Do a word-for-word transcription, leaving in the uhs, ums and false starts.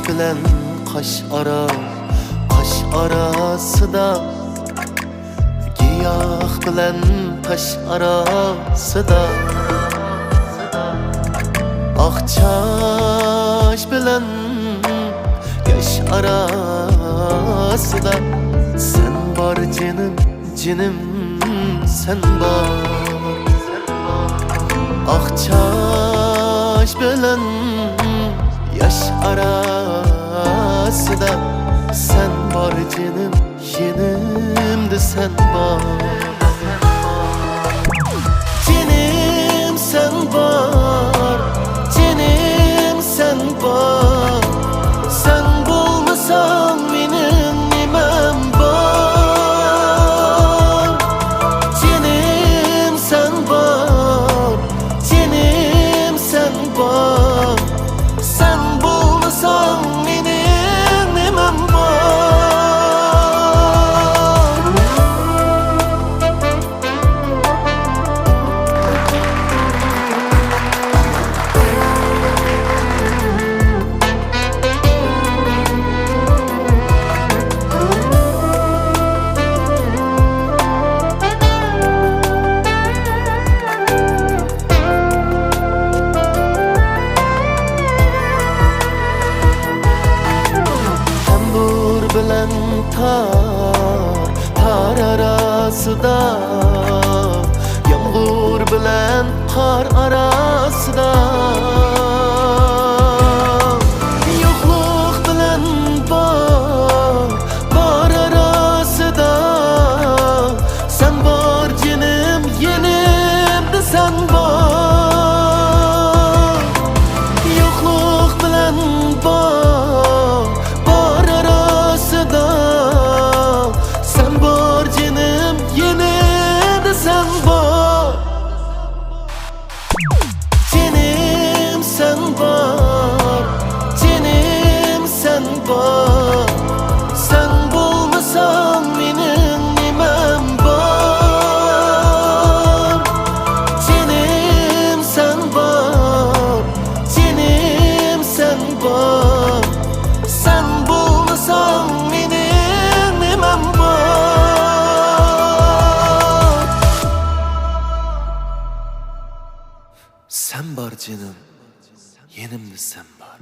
بىلەن قاش ئارا، قاش ئاراسىدا، گىياھ بىلەن تاش ئاراسىدا، ئاق چاچ بىلەن ياش ئاراسىدا، سەن بار جېنىم، جېنىم سەن بار. ئاق چاچ بىلەن ياش ئاراسىدا، سەن بار جېنىم، يېنىمدا سەن بار. جېنىم سەن بار، جېنىم سەن بار، سەن بولمىساڭ مېنىڭ نېمەم بار؟ جېنىم سەن بار، جېنىم سەن بار، سەن بولمىساڭ مېنىڭ نېمەم بار؟ تەمبۇر بىلەن تار، تار ئاراسىدا، يامغۇر بىلەن قار ئاراسىدا، يوقلۇق بىلەن بار، بار ئاراسىدا، سەن بار جېنىم، يېنىمدا سەن بار. يوقلۇق بىلەن بار، بار ئاراسىدا، سەن بار جېنىم، يېنىمدا سەن بار. جېنىم سەن بار، جېنىم سەن بار، سەن بولمىساڭ مېنىڭ نېمەم بار؟ جېنىم سەن بار، جېنىم سەن بار، سەن بولمىساڭ مېنىڭ نېمەم بار؟ سەن بار جېنىم، يېنىمدا سەن بار.